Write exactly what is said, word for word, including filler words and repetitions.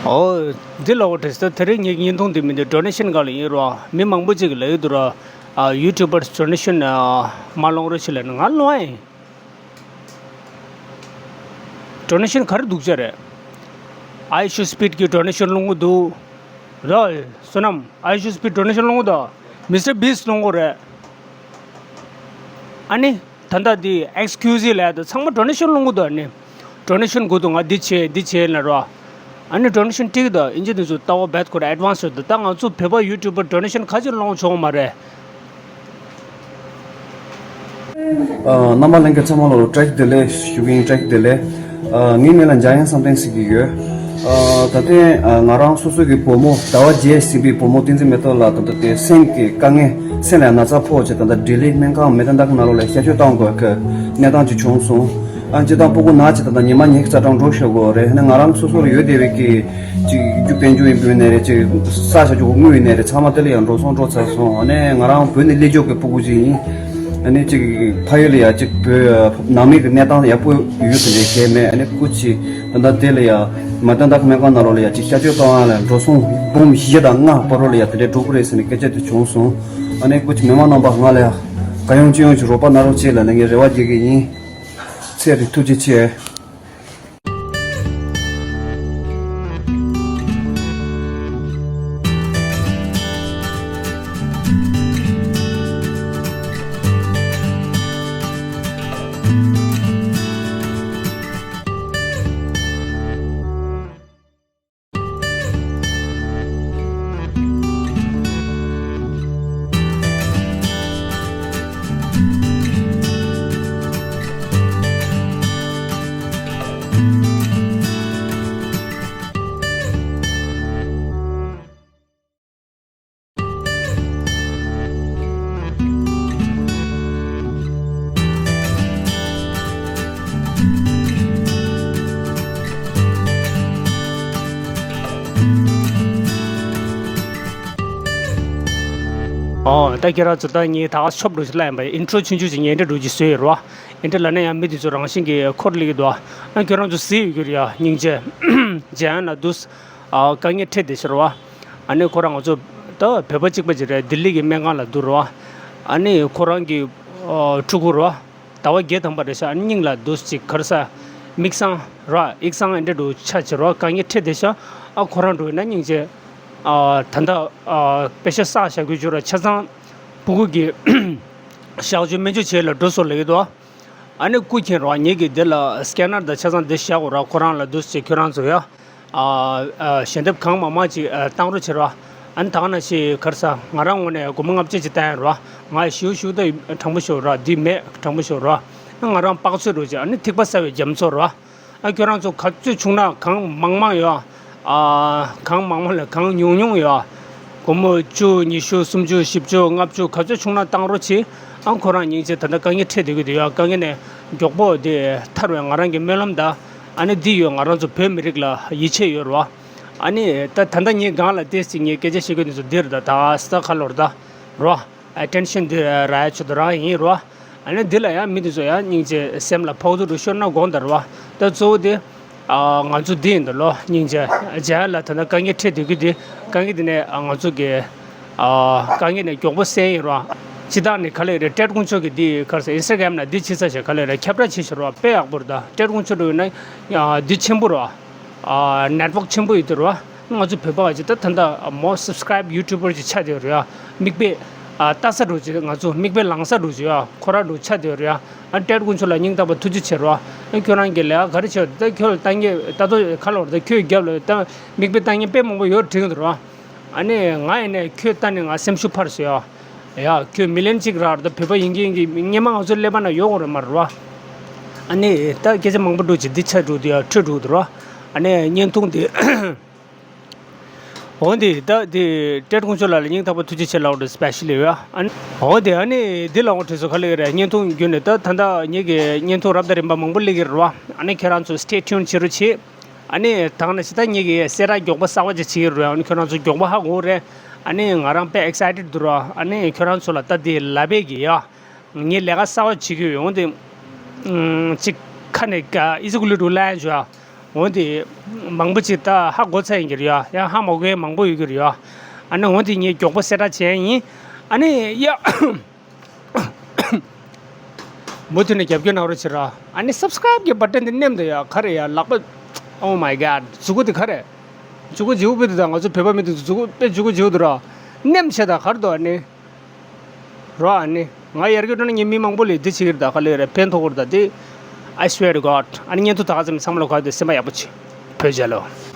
ཨོ། འདི་ལ་འོ་དྲིས་ད་དེ་རིང་ངེད་ཀྱི་བརྙན་ཐུང་འདི་མི་འདི་ཌོ་ནེ་ཤན་སྒང་ལ་ཡིན་རོ། མི་མང་པོ་ཅིག་གིས་ལབ་ཡོད་འདུག་རོ། ཨ་ཡུ་ཊུབ་པར་ཌོ་ནེ་ཤན་མ་སློང་རོགས་བྱེད་ལབ་ནས། ང་སློང་ཨེ། ཌོ་ནེ་ཤན་ག་རེ་སྡུག་ཅག་རེད། ཨའི་ཤུ་སི་པིཌ་གི་ཌོ་ནེ་ཤན་སློང་གི་འདུག་རོ། བསོད་ནམས། ཨའི་ཤུ་སི་པིཌ་ཌོ་ནེ་ཤན་སློང་གི་འདུག་མི་སི་ཊར་བིས་སློང་གི་རེད། ཨ་ནི། ད་ལྟ་འདི་ཨེག་སི་ཀིའུ་སི་ལབ་ཡ་དེ་ཚང་མ་ཌོ་ནེ་ཤན་སློང་གི་འདུག་ཨ་ནི། ཌོ་ནེ་ཤན་དགོས་འདུག་ང་འདི་བྱེད་འདི་བྱེད་ལབ་རོ། ཨ་ནི་ཌོ་ནེ་ཤན་སྤྲད་ཀྱི་འདུག་ཨིན་ཇི་འདི་ཚོ་ལྟ་བ་རྦད་ཁོ་ར་ཨེཌ་ཝན་སི་ཡོད་འདུག་ད་ང་ཚོ་བོད་པ་ཡུ་ཊུབ་པར་ཌོ་ནེ་ཤན་ག་ཅིག་སློང་ཆོག་མ་རེད། ཨ། རྣམ་པ་ལྷན་རྒྱས་ཚང་མ་ལ་བཀྲ་ཤིས་བདེ་ལེགས་ཞུ་གི་ཡིན། བཀྲ་ཤིས་བདེ་ལེགས། ཨ། ངའི་མིང་ལ་འཇམ་དབྱངས་བསམ་གཏན་ཟེར་གྱི་ཡོད། ཨ། ད་ཐེངས་ཨ་ང་རང་སོ་སོ་གི་བུ་མོ་ཟླ་བ་བརྒྱད་ཟིན་པའི་བུ་མོ་བསྟན་འཛིན་མེ་ཏོག་ལགས་ད་ལྟ་དེ་སེམས་ཀྱི་དཀའ་ངལ། སེམས་ལ་ན་ཚ་ཕོག་བྱས་ད་ལྟ་ལྡི་ལི་སྨན་ཁང་མེ་ཏན་ཏག་ནང་ལོགས་ལ་གཤག་བཅོས་བཏང་དགོས་ཀྱི་གནས་སྟངས་ཅིག་བྱུང་སོང་། ཨ། སྤྱིར་བཏང་སྤུ་གུ་ན་བྱས་ད་ལྟ་ཉི་མ་ཉི་ཤུ་རྩ་གྲངས་འགྲོ་བཞག་གི་ཡོད་རེད། ཨ་ནི་ང་རང་སོ་སོར་ཡོད་བསྡད་པའི་གི་ཅིག་རྒྱུ་དཔལ་འབྱོར་ཡིན་པའི་ནས་རེད། ཅིག་ས་ཆ་ཅིག་དངུལ་ཡིན་ནས་རེད། ཚང་མ་དེ་ལ་ཡང་འགྲོ་སོང་འགྲོ་ཚར་སོང་། ཨ་ནི་ང་རང་བོད་ནས་སླེབས་འབྱོར་གྱི་སྤུ་གུ་ཅིག་ཡིན། ཨ་ནི་ཅིག་ཕ་ཡུལ་ལ་ཡང་ཅིག་བོད་ནང་མི་གི་གནས་སྟངས་ཡག་པོ་ཡོད་དེ་འདྲའི་གལ་མེད། ཨ་ནི་སྐུ་མཁྱེན་ད་ལྟ་དེ་ལ་ཡང་མེ་ཏན་ཏག་སྨན་ཁང་ནང་ལོགས་ལ་ཡང་ཅིག་གཤག་བཅོས་བཏང་ཡ་ལ་འགྲོ་སོང་འབུམ་བཞི་དང་ལྔ་བར་དུ་ལ་ཡང་དེ་འདྲའི་འགྲོ་གི་རེད་ཟེར་ནས་སྐད་ཆ་དེ་བྱུང་སོང་། ཨ་ནི་སྐུ་མཁྱེན་མི་མང་རྣམ་པ་ང་ལ་ཡང་གང་ཡོང་ཅི་ཡོང་ཅིག་རོགས་པ་གནང་རོགས་བྱེད་ལབ་ནས་ངས་རེ་བ་རྒྱག་གི་ཡིན། ཚེ་རིང་ཐུགས་རྗེ་ཆེ། ཨོ། ད་ཁྱེད་རང་ཚོ་ད་ངས་ད་ཤོབ་འགྲོ་ཞིག་ལ་ཡིན་པ་ཨིན་ཊྲོ་ཆུང་ཆུང་ཞིག་ངས་འདྲ་འགྲོ་ཅིག་བཟོས་ཡོད་རེད་བ། ཨིན་ཊྲོ་ལ་ནས་ཡང་མི་དེ་ཚོ་རང་བཞིན་གྱིས་འཁོར་སླེབས་ཀྱི་འདུག་ཨ། ཁྱོད་རང་ཚོ་གཟིགས་ཡོད་ཀྱི་རེད་ཡ། སྙིང་རྗེ། འཇམ་དབྱངས་ལགས་འདུག་ཨ། དཀའ་ངལ་འཕྲད་བསྡད་ཤག་རེད་བ། ཨ་ནི་ཁོ་རང་ང་ཚོ་ད་བོད་པ་གཅིག་པ་ཅིག་རེད། ལྡི་ལི་གི་སྨན་ཁང་ལ་འདུག་རེད་བ། ཨ་ནི་ཁོ་རང་གི་ཨ་ཕྲུ་གུ་རེད་བ། ཟླ་བ་བརྒྱད་ཐམ་པ་རེད་ཤག་ཨ་ནི་སྙིང་ལ་འདུག་ཅིག་ག་རེ་ཟ། མིག་སང་ར་དབྱིག་སང་ཨེ་འདྲ་འདུག་ཆ་ཅིག་རེད་བ། དཀའ་ངལ་འཕྲད་བསྡད་ཤག་ཨ་ཁོ་རང་འགྲོ་ཡིན་ན་སྙིང་རྗེ། ཨ། ད་ལྟ་ཨ་པེ་ཤ་བསགས་བཞག་དགོས་བྱུང་ར། ཆ་ཚང་ཕྲུ་གུ་གི་གཤག་བཅོས་སྨན་བཅོས་བྱེད་ལ་འགྲོ་སོང་ལབ་ཀྱི་འདུག་ཨ་ནི་སྐུ་མཁྱེན་རོགས། ངེད་ཀྱིས་འདི་ལ་སི་ཀེ་ནར་དང་ཆ་ཚང་འདི་བཞག་དགོས་ར། ཁོ་རང་ལ་འདུག་ཅེས་ཁྱོད་རང་ཚོ་ཡ། ཨ། ཨ། ཞལ་འདེབས་གང་མང་མང་ཅིག་ཨ། བཏང་རོགས་བྱེད་རོགས། ཨ་ནི་ད་ག་ནང་བཞིན་ག་རེ་ཟ། ང་རང་ངོས་ནས་སྒོར་མོ་ལྔ་བཅུ་ཅིག་བཏང་ཡ་རོགས། ང་ཞུ་ཞུ་ད་དྲང་པོ་ཞུ་རོགས། འདི་མེད་དྲང་པོ་ཞུ་རོགས། ང་རང་དཔག་ཚོད་རོགས་བྱེད། ཨ་ནི་ཐིགས་པ་ཟ་བའི་རྒྱ་མཚོ་རོགས། ཨ། ཁྱོད་རང་ཚོ་ག་ཚོད་བྱུང་ན་གང་མང་མང་ཡོད། ཨ། གང་མང་མང་ལས་གང་ཉུང་ཉུང་ཡོད། སྒོར་མོ་བཅུ། ཉི་ཤུ། སུམ་ཅུ། བཞི་བཅུ། ལྔ་བཅུ། ག་ཚོད་བྱུང་ན་བཏང་རོགས་གྱིས། ཨ། ཁོ་རང་སྙིང་རྗེ། ད་ལྟ་དཀའ་ངལ་འཕྲད་བསྡད་ཀྱི་འདུག་ཡ། དཀའ་ངལ་ནས་མགྱོགས་པོ་དེ་ཐར་བའི་ང་རང་གི་སྨོན་ལམ་དང་། ཨ་ནི་འདི་ཡོད། ང་རང་ཚོ་བོད་མི་རིགས་ལ་ཡིད་ཆེས་ཡོད་རེད་བ། ཨ་ནི་ད་ད་ལྟ་ངའི་སྒང་ལ་ཏོག་ཙམ་ངས་སྐད་ཆ་བཤད་རྒྱུ་འདི་ཚོ་འདི་རེད་ད། ད་ས་ཁ་ལོར་ད་རོ། ཨེ་ཊེན་ཤན་འདི་རག་ཡ་ཆེད་དུ་རང་ཡིན་རོ། ཨ་ནི་འདི་ལ་ཡང་མི་འདི་ཚོ་ཡང་སྙིང་རྗེ། སེམས་ལ་ཕོག་ཐུག་རུ་ཤོར་ན་དགོངས་དག་རོ། ད་གཙོ་བོ་དེ་ཨ་ང་ཚོ་འདི་ཡིན་ད་ལོ། སྙིང་རྗེ། འཇམ་དབྱངས་ལགས་ད་ལྟ་དཀའ་ངལ་འཕྲད་སྡོད་ཀྱི་འདི། དཀའ་ངལ་འདི་ནས་ཨ་ང་ཚོ་གི་ཨ་དཀའ་ངལ་ནས་མགྱོགས་པོ་སེལ་ཡིན་རོ། སྤྱིར་བཏང་ནས་ག་ལེར་ཊེཌ་དཀོན་མཆོག་གི་འདི་ག་རེ་ཟེར། ཨིན་སི་ཊ་གྷ་རམ་ན་འདི་བྱེད་ས་ཞིག་ག་ལེར་ཁྱབ་བསྒྲགས་བྱེད་ཤག་རོ། དཔེ་ཡག་པོ་རེད་ད། ཊེཌ་དཀོན་མཆོག་འགྲོ་ཡིན་ན་ཨ་འདི་ཆེན་པོ་རོ། ཨ་ནེཊ་ཝོག་ཆེན་པོ་ཡོད་དེ་རེད་བ། ང་ཚོ་བོད་པ་བ་ཅིག་ད་ད་ལྟ་མོ་སབ་སི་ཀ་རའིབ་ཡུ་ཊུབ་པར་ཅིག་ཆགས་བསྡད་ཡོད་རེད་ཡ། མིག་དཔེ་ཨ་ལྟ་ས་འགྲོ་ཅིག་ང་ཚོ་མིག་དཔེ་ལངས་ས་འགྲོ་ཅིག་ཡ། ཁོ་རང་འགྲོ་ཆགས་བསྡད་ཡོད་རེད་ཡ། ཨ་ཊེཌ་དཀོན་མཆོག་ལ་སྙིང་ཐག་པ་ཐུགས་རྗེ་ཆེ་རེད་བ། ཨ་ཁྱོད་རང་གི་ལས་ཀ་ག་རེ་བྱས་ད་ཁྱོད་ལ་ལྟ་ངན་ལྟ་རྟོག་ག་ལ་བར་ད་ཁྱོད་རྒྱབ་ལ་ད་མིག་དཔེ་ལྟ་ངན་དཔེ་མང་པོ་ཡོད་དྲན་གི་འདུག་རེད་བ། ཨ་ནི་ང་ཡིན་ནས་ཁྱོད་ལྟ་ནས་ང་སེམས་ཤུགས་འཕར་སོང་ཡ། ཡ་ཁྱོད་མི་ལན་གཅིག་རག་ད་བོད་པ་ཡིན་གྱི་ཡིན་གྱི་སྔོན་མ་ང་ཚོ་ཀླད་པ་ན་ཡོད་དགོས་རེད་མ་རེད་བ། ཨ་ནི་ད་སྐད་ཆ་མང་པོ་འགྲོ་ཅིག་འདི་ཆགས་འགྲོ་དུས་ཡ་འཕྲོད་འགྲོ་གི་འདུག་རེད་བ། ཨ་ནི་བརྙན་ཐུང་འདི། འོ་འདི་ད་འདི་ཊེཌ་དཀོན་མཆོག་ལགས་ལ་སྙིང་ཐག་པ་ཐུགས་རྗེ་ཆེ་ལབ་འདི་སི་པེ་ཤལ་ལི་ཡོད་ཨ། འོ་འདི་ཨ་ནི་འདི་ལ་འོ་དྲིས་སོ་ག་ལེར་ཡོད་རེད། བརྙན་ཐུང་བརྒྱུད་ནས་ད་ད་ལྟ་ངེད་ཀྱི་བརྙན་ཐུང་རབ་དང་རིམ་པ་མང་པོ་སླེབས་ཀྱི་རེད་བ། ཨ་ནི་ཁྱེད་རང་ཚོ་སི་ཊེ་ཊིའུན་བྱེད་རོགས་བྱེད། ཨ་ནི་ད་ག་ནང་བཞིན་ད་ངེད་ཀྱི་གསལ་བསྒྲགས་མགྱོགས་པོ་གསར་པ་ཅིག་བྱེད་ཀྱི་རེད་བ། ཨ་ནི་ཁྱེད་རང་ཚོ་མགྱོགས་པོ་ཧ་གོ་རེད། ཨ་ནི་ང་རང་དཔེ་ཨེག་སའི་ཊེཌ་འདུག་ར། ཨ་ནི་ཁྱེད་རང་ཚོ་ལ་ད་འདི་ལབ་པས་ཀྱི་ཡ། ངས་ལས་ཀ་གསར་པ་བྱེད་ཀྱི་ཡོད། འོ་འདི་ཨམ་ཅིག་ཁ་ནས་ཨི་ཟི་ཀུ་ལི་ཏུ་ལན་བྱོས་ཨ། འོན་ཏེ་མང་པོ་ཅིག་ད་ཧ་གོ་ཚར་ཡིན་གྱི་རེད་ཡ། ཡང་ཧ་མ་གོ་མཁན་མང་པོ་ཡོད་ཀྱི་རེད་ཡ། ཨ་ནི་འོན་ཏེ་ངས་མགྱོགས་པོ་གསལ་བསྒྲགས་བྱས་ཡིན། ཨ་ནི་ཡ། མུ་མཐུད་ནས་རྒྱབ་སྐྱོར་གནང་རོགས་བྱེད་ར། ཨ་ནི་སབ་སི་ཀ་རའིབ་གི་བ་ཊན་དེ་མནན་དང་ཡ། ག་རེ་ཡ་ལག་པ། Oh my god. མཛུ་གུ་དེ་ག་རེ། མཛུ་གུ་བརྗེ་པོ་དཔེ་དེ་དང་ང་ཚོ་བོད་པ་མི་དེ་ཚོ་མཛུ་གུ་དཔེ་མཛུ་གུ་བརྗེ་པོ་དེ་ར། མནན་བྱས་དང་ག་རེ་འདུག་ཨ་ནི། རོ་ཨ་ནི། ང་ཡར་རྒྱས་འགྲོ་ན་ངས་མི་མང་པོ་ལ་འདི་བྱེད་ཀྱི་རེད། ད་ག་ལེར་ཕན་ཐོགས་ཀྱི་རེད། ད་དེ། I swear to God. ཨ་ནི་བརྙན་ཐུང་ད་ག་ཙམ་ཚང་མ་ལ་གོ་དེ་སེམས་པ་ཡག་པོ་བྱེད། བོད་རྒྱལ་ལོ།